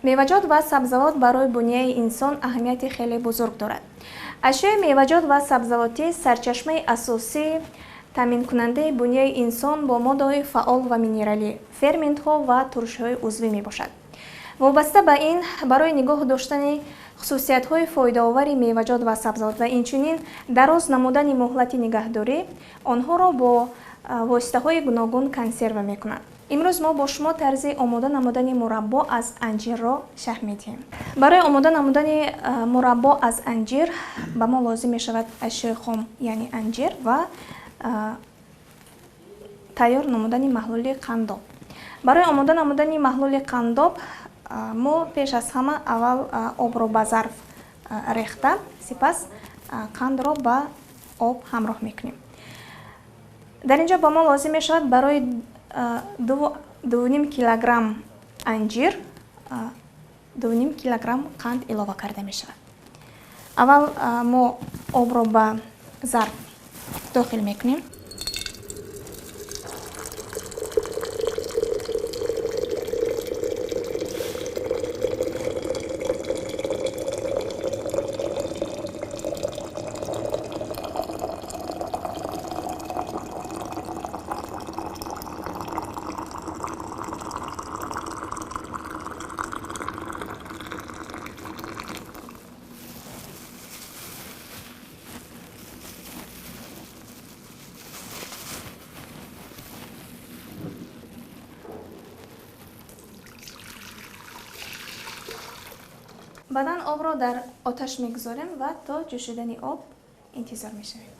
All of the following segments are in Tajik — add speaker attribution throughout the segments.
Speaker 1: Меваҷот ва сабзавот барои буняи инсон аҳамияти хеле бузург дорад. Ашёи меваҷот ва сабзавотӣ сарчашмаи асосии таъминкунандаи буняи инсон бо моддаҳои фаъол ва минералӣ, ферментҳо ва туршиҳои узвӣ мебошад. Вобаста ба ин, барои нигоҳ доштани хусусиятҳои фоидаовари меваҷот ва сабзавот ва инчунин дароз намудани муҳлати нигаҳдорӣ, онҳоро бо воситаҳои гуногун консерва мекунанд. Имрӯз мо бо шумо тарзи омода намудани мураббо аз анҷирро шарҳ медиҳем. Барои омода намудани мураббо аз анҷир ба мо лозим мешавад ашёи хом, яъне анҷир, ва тайёр намудани маҳлули қандоб. Барои омода намудани маҳлули қандоб мо пеш аз ҳама аввал обро ба зарф рехта, сипас қандро ба об ҳамроҳ мекунем. Дар ин ҷо ба мо лозим мешавад барои 2,5 килограмм анҷир 2,5 килограмм қанд илова карда мешавад. Аввал мо обро ба зарф дохил мекунем. Баъдан обро дар оташ мегузорем ва то ҷӯшидани об интизор мешавем.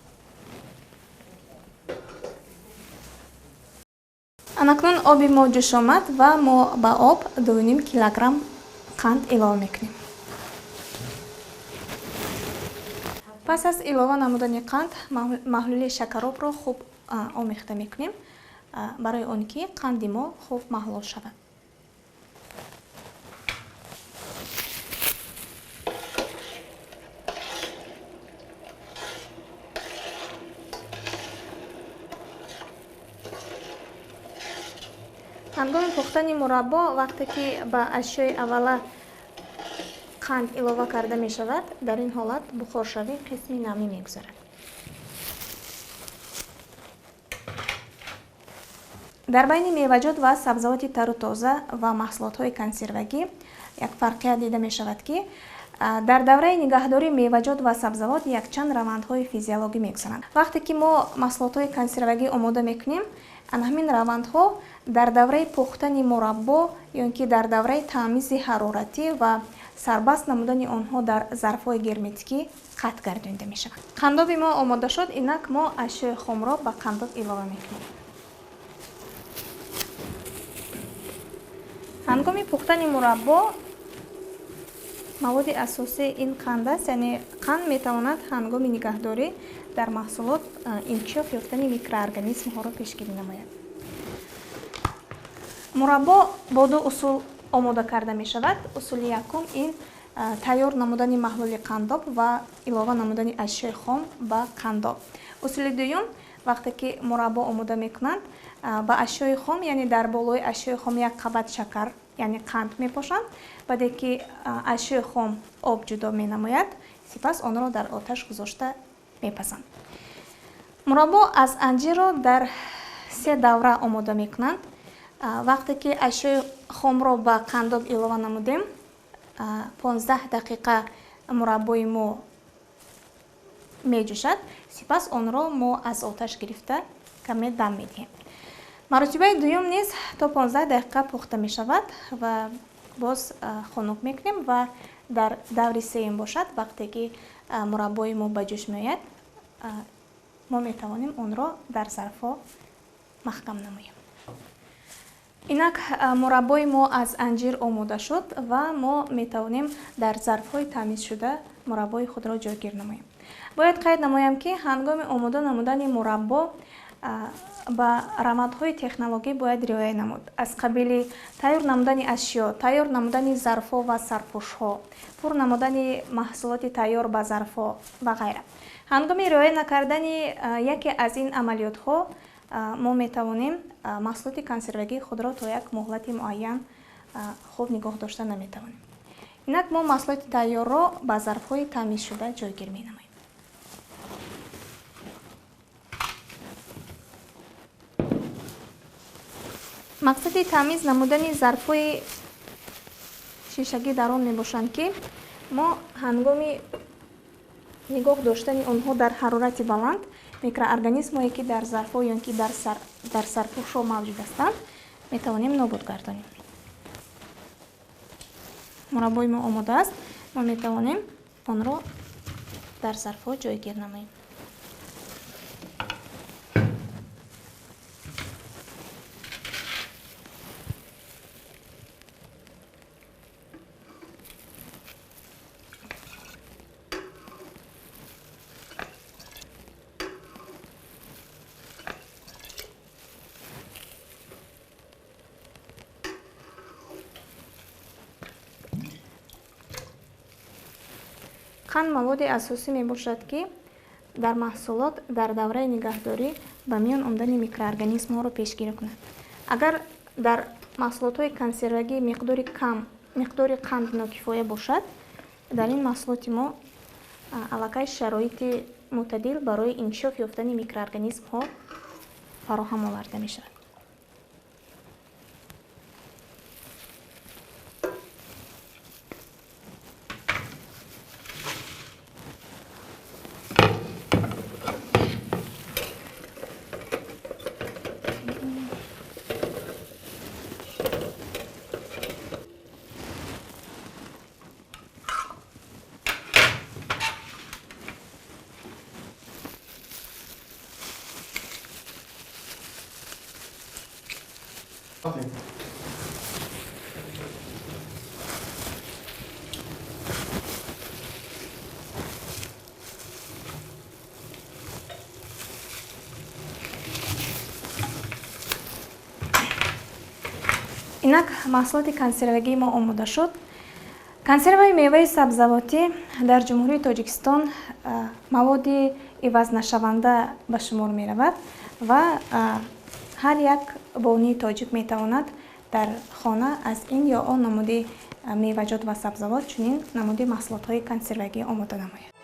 Speaker 1: Анакнун оби мо ҷӯш омад ва мо ба об 2,5 килограмм қанд илова мекунем. Пас аз илова намудани қанд маҳлули шакаробро хуб омехта мекунем, барои он ки қанди мо хуб маҳлул шавад. Ҳангоми пухтани мураббо, вақте ки ба ашёи аввала қанд илова карда мешавад, дар ин ҳолат бухоршавӣ қисми намӣ мегузарад. Дар байни меваҷот ва сабзавоти тару тоза ва маҳсулотҳои консервагӣ як фарқият дида мешавад, ки дар давраи нигаҳдории меваҷот ва сабзавот якчанд равандҳои физиологӣ мегузаранд. Вақте ки мо маҳсулотҳои консервагӣ омода мекунем, ана ҳамин равандҳо дар давраи пухтани мураббо ё ин ки дар давраи таъмизи ҳароратӣ ва сарбаст намудани онҳо дар зарфҳои герметикӣ қатъ гардонида мешаванд. Қандоби мо омода шуд, инак мо ашёи хомро ба қандоб илова мекунем. Ҳангоми пухтани мураббо маводи асосии ин қанд аст, яъне қанд метавонад ҳангоми нигаҳдорӣ дар маҳсулот инкишоф ёфтани микроорганизмҳоро пешгирӣ намояд. Мураббо бо ду усул омода карда мешавад. Усули якум ин тайёр намудани маҳлули қандоб ва илова намудани ашёи хом ба қандоб. Усули дуюм, вақте ки мураббо омода мекунанд, ба ашёи хом, яъне дар болои ашёи хом як қабат шакар, яъне қанд мепошанд. Баъде ки ашёи хом об ҷудо менамояд, сипас онро дар оташ гузошта мепазанд. Мураббо аз анҷирро дар се давра омода мекунанд. Вақте ки ашёи хомро ба қандоб илова намудем, 15 дақиқа мураббои мо меҷӯшад, сипас онро мо аз оташ гирифта каме дам медиҳем. Маротибаи дуюм низ то 15 дақиқа пухта мешавад ва боз хунук мекунем ва дар даври сеюм бошад, вақте ки мураббои мо ба ҷӯш меояд, мо метавонем онро дар зарфҳо маҳкам намоем. Инак мураббои мо аз анҷир омода шуд ва мо метавонем дар зарфҳои таъмизшуда мураббои худро ҷойгир намоем. Бояд қайд намоям, ки ҳангоми омода намудани мураббо ба равандҳои технологӣ бояд риоя намуд. Аз қабили тайёр намудани ашё, тайёр намудани зарфҳо ва сарпӯшҳо, пур намудани маҳсулоти тайёр ба зарфҳо ва ғайра. Ҳангоми риоя накардани яке аз ин амалиётҳо мо метавонем маҳсулоти консервагии худро то як муҳлати муайян хуб нигоҳ дошта наметавонем. Инак мо маҳсулоти тайёрро ба зарфҳои таъмизшуда ҷойгир менамоем. Мақсади таъмиз намудани зарфҳои шишагӣ дар он мебошанд, ки мо ҳангоми нигоҳ доштани онҳо дар ҳарорати баланд микроорганизмҳое, ки дар зарфҳо ё ки дар сарпӯшҳо мавҷуд ҳастанд, метавонем нобуд гардонем. Мураббои мо омода аст, мо метавонем онро дар зарфҳо ҷойгир намоем. Қанд маводи асосӣ мебошад, ки дар маҳсулот дар давраи нигаҳдорӣ ба миён омадани микроорганизмҳоро пешгирӣ кунад. Агар дар маҳсулотҳои консервагӣ миқдори қанд нокифоя бошад, дар ин маҳсулоти мо аллакай шароити мӯътадил барои инкишоф ёфтани микроорганизмҳо фароҳам оварда мешавад. Инак маҳсулоти консервагии мо омода шуд. Консерваи меваи сабзавотӣ дар Ҷумҳурии Тоҷикистон маводи ивазнашаванда ба шумор меравад ва ҳар як бонии тоҷик метавонад дар хона аз ин ё он намуди меваҷот ва сабзавот чунин намуди маҳсулотҳои консервагӣ омода намояд.